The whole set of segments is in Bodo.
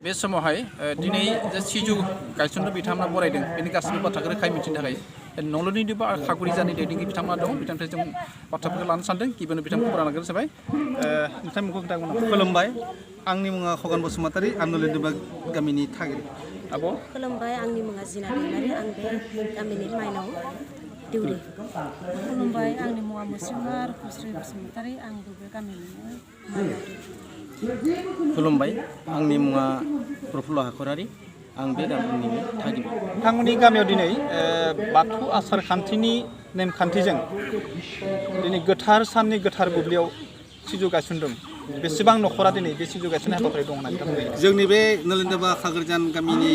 बे समावहाय दिनै जे सिजौ गायसननो बिथांमोना बरायदों बेनि गासैबो बाथ्राखौ रोखायै मिथिनो थाखाय नल'नि बा खागुरिजानि दैदेनगिरि बिथांमोना दं बिथांनिफ्राय जों बाथ्राफोरखौ लानो सानदों गिबियावनो बिथांखौ बरायनांगोन जाबाय नोंथांनि मुंखौ खोन्थागोन खुलुमबाय आंनि मुङा खगन बसुमतारी आं नलिनदुबा गामिनि थागिरि आब' खुलुमबाय आंनि मुङा जिना दैमारि आं बे गामिनि माइनाव दिउरि खुलुमबाय आंनि मुङा मुस्रिमार खुस्रि बसुमतारी आंबो बे गामिनिनो माइनाव दिउरि खुलुमबाय आंनि मुङा प्रफुल्ल हाखरारि आं बे गामिनिनो थागिबि नोंथांमोननि गामियाव दिनै बाथौ आसार खान्थिनि नेमखान्थिजों दिनै गोथार साननि गोथार बुब्लियाव सिजौ गायसनदों बेसेबां न'खरा दिनै बे सिजौ गायसननाय हाबाफारि दं होननानै नोंथांमोननि जोंनि बे नलिनदुबा खागोरजान गामिनि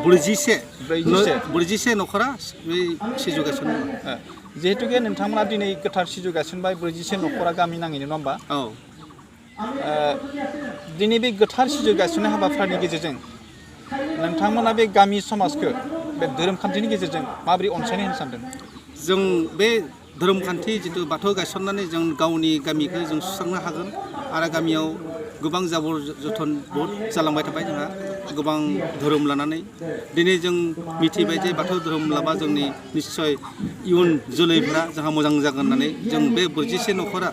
41 न'खरा बे सिजौ गायसनदों जिहेतुके नोंथांमोना दिनै गोथार सिजौ गायसनबाय 41 न'खरा गामि नाङैनो नङा होमबा औ दिनै बे गोथार सिजौ गायसननाय हाबाफारिनि गेजेरजों नोंथांमोना बे गामि समाजखौ बे धोरोम खान्थिनि गेजेरजों माबोरै अनसायनो होनो सानदों जों बे धोरोम खान्थि जितु बाथौ गायसननानै जों गावनि गामिखौ जों सुस्रांनो हागोन आरो गामियाव गोबां जाबर जथन बहुद जालांबाय थाबाय जोंहा गोबां धोरोम लानानै दिनै जों मिथिबाय जे बाथौ धोरोम लाबा जोंनि निस्सय इयुन जोलैफोरा जोंहा मोजां जागोन होननानै जों बे 41 न'खरा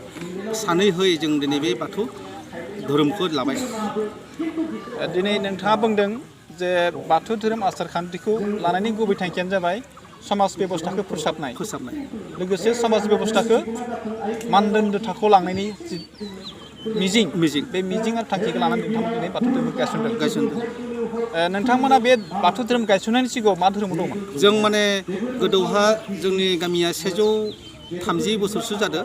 सानैहै जों दिनै बे बाथौ धोरोमखौ लाबाय दिनै नोंथाङा बुंदों जे बाथौ धोरोम आसार खान्थिखौ लानायनि गुबै थांखियानो जाबाय समाज बेबस्थाखौ फोसाबनाय लोगोसे समाज बेबस्थाखौ मानदोन्दो थाखोआव लांनायनि जि मिजिं बे मिजिं आरो थांखिखौ लानानै नोंथांमोना दिनै बाथौ धोरोमखौ गायसनदों नोंथांमोना बे बाथौ धोरोम गायसननायनि सिगाङाव मा धोरोम दंमोन जों माने गोदौहा जोंनि गामिया 130 बोसोरसो जादों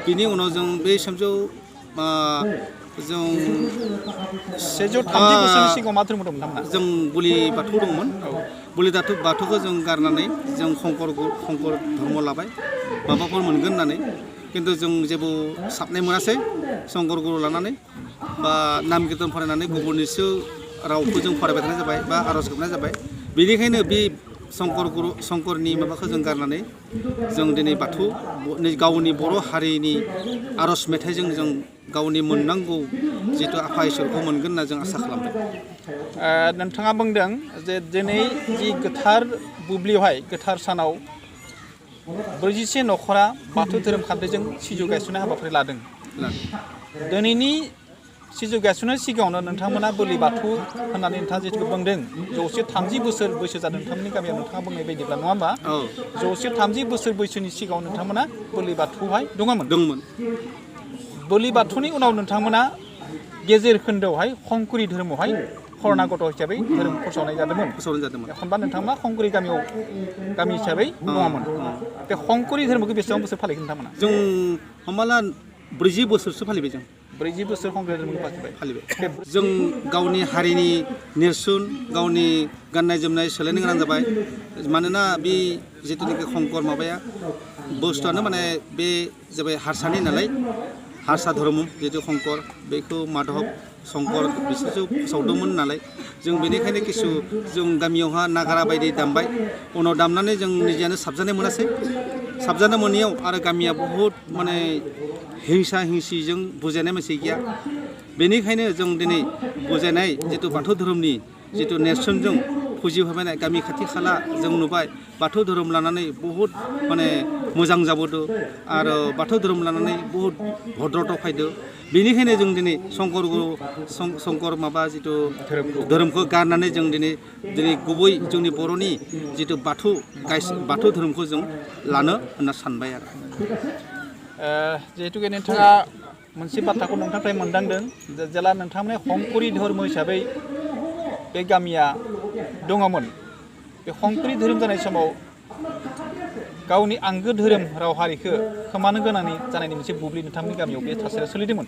बिनि उनाव जों बे समजौ जों 130 बोसोरनि सिगाङाव मा धोरोम दंमोन नोंथांमोना जों बुलि बाथौ दंमोन बुलि बाथौखौ जों गारनानै जों खंकर धर्म लाबाय माबाफोर मोनगोन होननानै खिन्थु जों जेबो साबनाय मोनासै शंकर गुरु लानानै बा नाम कीर्तन फरायनानै गुबुननिसो रावखौ जों फरायबाय थानाय जाबाय बा आर'ज गाबनाय जाबाय बेनिखायनो बे शंकरनि माबाखौ जों गारनानै जों दिनै बाथौ गावनि बर' हारिनि आर'ज मेथाइजों जों गावनि मोननांगौ जितु आफा इसोरखौ मोनगोन होनना जों आसा खालामदों नोंथाङा बुंदों जे दिनै जि गोथार बुब्लियावहाय गोथार सानाव 41 न'खरा बाथौ धोरोम खान्थिजों सिजौ गायसननाय हाबाफारि लादों दिनैनि सिजौ गायसननायनि सिगाङावनो नोंथांमोना बोलि बाथौ होननानै नोंथाङा जिहेतु बुंदों 130 बोसोर बैसो जादों नोंथांमोननि गामियाव नोंथाङा बुंनाय बायदिब्ला नङा होमबा 130 बोसोर बैसोनि सिगाङाव नोंथांमोना बोलि बाथौहाय दंमोन बोलि बाथौनि उनाव नोंथांमोना गेजेर खोन्दोआवहाय खंकुरि धोरोमावहाय खरनागत हिसाबै धोरोम फोसावनाय जादोंमोन एखनबा नोंथांमोना खंकुरि गामि हिसाबै दङमोन बे खंकुरि धोरोमखौ बेसेबां बोसोर फालिगोन नोंथांमोना जों हमना 40 बोसोरसो फालिबाय जों 40 बोसोर खंकुरि धोरोमखौ फालिबाय जों गावनि हारिनि नेरसोन गावनि गाननाय जोमनाय सोलायनो गोनां जाबाय मानोना बे जिथुनाखि खंकर माबाया बुस्थुआनो माने बे जाबाय हारसानि नालाय हारसा धर्म जितु खंकर बेखौ माधव शंकर बिसोरसो फोसावदोंमोन नालाय जों बेनिखायनो किसु जों गामियावहा नागारा बायदि दामबाय उनाव दामनानै जों निजेयानो साबजानाय मोनासै साबजानो मोनैयाव आरो गामिया बहुद माने हिंसा हिंसिजों बुजायनाय मोनसे गैया बेनिखायनो जों दिनै बुजायनाय जितु बाथौ धोरोमनि जितु नेरसोनजों फुजिफाबायनाय गामि खाथि खाला जों नुबाय बाथौ धोरोम लानानै बहुद माने मोजां जाबोदों आरो बाथौ धोरोम लानानै बहुद भद्रता फैदों बेनिखायनो जों दिनै शंकर माबा जितु धोरोमखौ गारनानै जों दिनै गुबै जोंनि बर'नि जितु बाथौ धोरोमखौ जों लानो होनना सानबाय आरो जिहेतुके नोंथाङा मोनसे बाथ्राखौ नोंथांनिफ्राय मोनदांदों जेला नोंथांमोना खंकुरि धर्म हिसाबै बे गामिया दङमोन बे खंकुरि धोरोम जानाय समाव गावनि आंगो धोरोम राव हारिखौ खोमानो गोनां जानायनि मोनसे बुब्लि नोंथांमोननि गामियाव बे थासारिया सोलिदोंमोन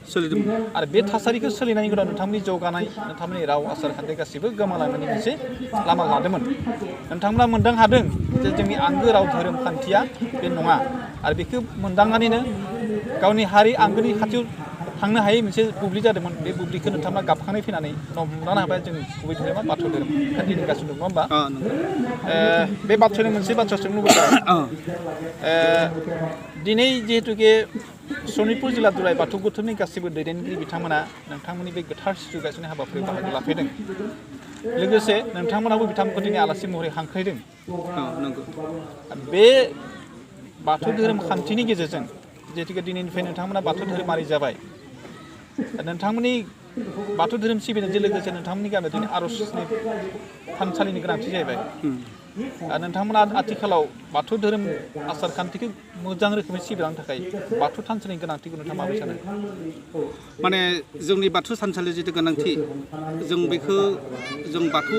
आरो बे थासारिखौ सोलिनायनि उनाव नोंथांमोननि जौगानाय नोंथांमोननि राव आसार खान्थि गासैबो गोमालांनायनि मोनसे लामा लादोंमोन नोंथांमोना मोनदां हादों जे जोंनि आंगो राव धोरोम खान्थिया बे नङा आरो बेखौ मोनदांनानैनो गावनि हारि आंगोनि खाथियाव थांनो हायै मोनसे बुब्लि जादोंमोन बे बुब्लिखौ नोंथांमोना गाबखांनाय फैनानै उनाव हमनानै हाबाय जों गुबै धोरोमा बाथौ धोरोम दिनैगासिनो दं नङा होमबा बे बाथ्रानि मोनसे बाथ्रा सोंनो लुबैदों दिनै जिहेतुके सनितपुर जिल्ला दुलाराय बाथौ गौथुमनि गासैबो दैदेनगिरि बिथांमोना नोंथांमोननि बे गोथार सिजु गायसननाय हाबाफारियाव बाहागो लाफैदों लोगोसे नोंथांमोनाबो बिथांमोनखौ दिनै आलासि महरै हांख्रायदों नंगौ बे बाथौ धोरोम खान्थिनि गेजेरजों जिहेतुके दिनैनिफ्राय नोंथांमोना बाथौ धोरोमारि जाबाय नोंथांमोननि बाथौ धोरोम सिबिनायजों लोगोसे नोंथांमोननि गामियाव दिनै आर'जनि थानसालिनि गोनांथि जाहैबाय नोंथांमोना आथिखालाव बाथौ धोरोम आसार खान्थिखौ मोजां रोखोमै सिबिलांनो थाखाय बाथौ थानसालिनि गोनांथिखौ नोंथाङा माबोरै सानो माने जोंनि बाथौ थानसालि जिथु गोनांथि जों बेखौ जों बाथौ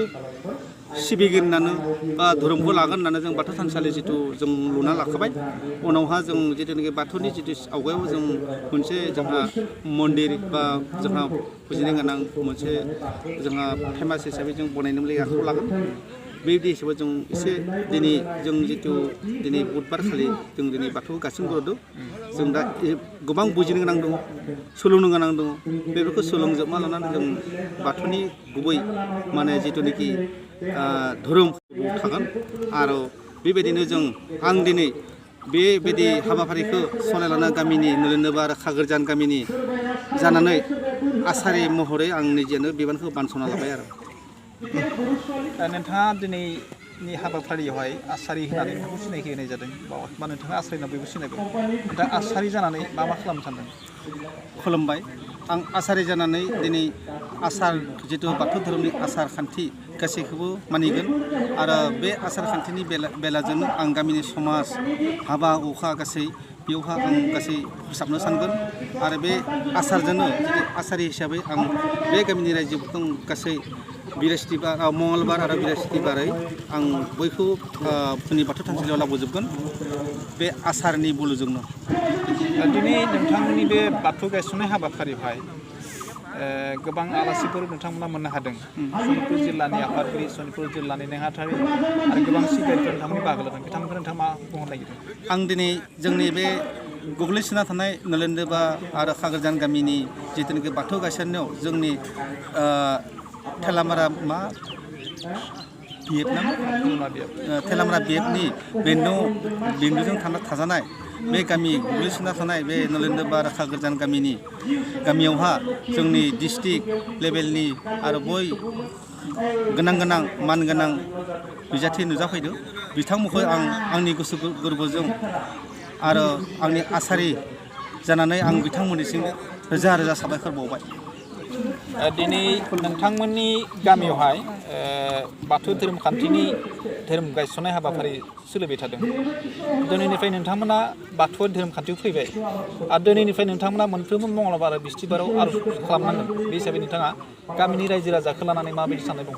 सिबिगोन होननानै बा धोरोमखौ लागोन होननानै जों बाथौ थानसालि जिथु जों लुना लाखाबाय उनावहा जों जिथुनाखि बाथौनि जिथु आवगायाव जों मोनसे जोंहा मन्दिर बा जोंहा फुजिनो गोनां मोनसे जोंहा फेमास हिसाबै जों बनायनोब्ला आखायाव लागोन बेबायदि हिसाबै जों एसे दिनै जों जिथु दिनै बुधबार खालि जों दिनै बाथौ गायसनग्रोदों जों दा गोबां बुजिनो गोनां दङ सोलोंनो गोनां दङ बेफोरखौ सोलोंजोबना लानानै जों बाथौनि गुबै माने जिथुनाखि धोरोम थागोन आरो बेबायदिनो जों आं दिनै बेबायदि हाबाफारिखौ सालायलाना गामिनि नलेन्दोबा आरो खागोरजान गामिनि जानानै आसारि महरै आं निजेनो बिबानखौ बानस'ना लाबाय आरो नोंथाङा दिनैनि हाबाफारियावहाय आसारि होननानै नोंथांखौ सिनायथि होनाय जादों बा नोंथाङा आसारि होनना बयबो सिनायबाय नोंथाङा आसारि जानानै मा खालामनो सानदों खुलुमबाय आं आसारि जानानै दिनै आसार जिथु बाथौ धोरोमनि आसार खान्थि गासैखौबो मानिगोन आरो बे आसार खान्थिनि बेलाजोंनो आं गामिनि समाज हाबा हुखा गासै बेयावहा आं गासै फोसाबनो सानगोन आरो बे आसारजोंनो जुदि आसारि हिसाबै आं बे गामिनि रायजोफोरखौ गासै बृहस्पतिबार मंगलबार आरो बृहस्पतिबारै आं बयखौ जोंनि बाथौ थानसालियाव लाबोजोबगोन बे आसारनि बोलोजोंनो दिनै नोंथांमोननि बे बाथौ गायसननाय हाबाफारियावहाय गोबां आलासिफोर नोंथांमोना मोननो हादों सनितपुर जिल्लानि आफादगिरि सनितपुर जिल्लानि नेहाथारि आरो गोबां सिबियारिफोर नोंथांमोननि बाहागो लादों बिथांमोनखौ नोंथाङा मा बुंहरनो नागिरदों आं दिनै जोंनि बे गोग्लैसोना थानाय नलेन्दोबा आरो खागोरजान गामिनि जिथुनाखि बाथौ गायसननायाव जोंनि थेलामारा मा थेलामारा बिएफनि बेन्दुजों थाजानाय बे गामि गोग्लैसोना थानाय बे नलेन्दोबा आरो खागोरजान गामियावहा जोंनि डिस्ट्रिक्ट लेभेलनि आरो बय गोनां मानगोनां बिजाथि नुजाफैदों बिथांमोनखौ आं आंनि गोसो गोरबोजों आरो आंनि आसारि जानानै आं बिथांमोननिसिम रोजा रोजा साबायखर बावबाय दिनै नोंथांमोननि गामियावहाय बाथौ धोरोम खान्थिनि धोरोम गायसननाय हाबाफारि सोलिबाय थादों दिनैनिफ्राय नोंथांमोना बाथौ धोरोम खान्थियाव फैबाय आरो दिनैनिफ्राय नोंथांमोना मोनफ्रोमबो मंगलबार आरो बिस्थिबाराव आर'ज खालामनांगोन बे हिसाबै नोंथाङा गामिनि रायजो राजाखौ लानानै माबायदि साननाय दं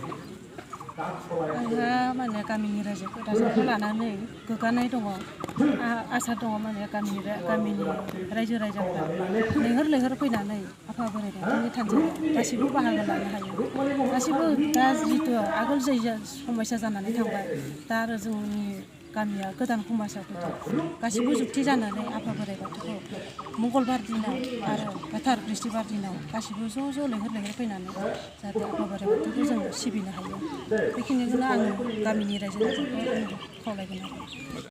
आंहा माने गामिनि रायजोखौ लानानै गोग्गानाय दङ आसा दङ माने गामिनि रायजो राजाफ्रा लैहोर फैनानै आफा बोराइ बाथौनि थानसालियाव गासैबो बाहागो लानो हायो गासैबो दा जितु आगोल जै समयसा जानानै थांबाय दा आरो जोंनि गामिया गोदान समाजाव फैदों गासैबो जुक्ति जानानै आफा बोराइ बाथौखौ मंगलबार दिनाव आरो गोथार बिस्थिबार दिनाव गासैबो ज' लैहोर फैनानै जाहाथे आफा बोराइ बाथौखौ जों सिबिनो हायो बेखिनिखौनो आङो गामिनि रायजो राजाखौ खावलायगोन आरो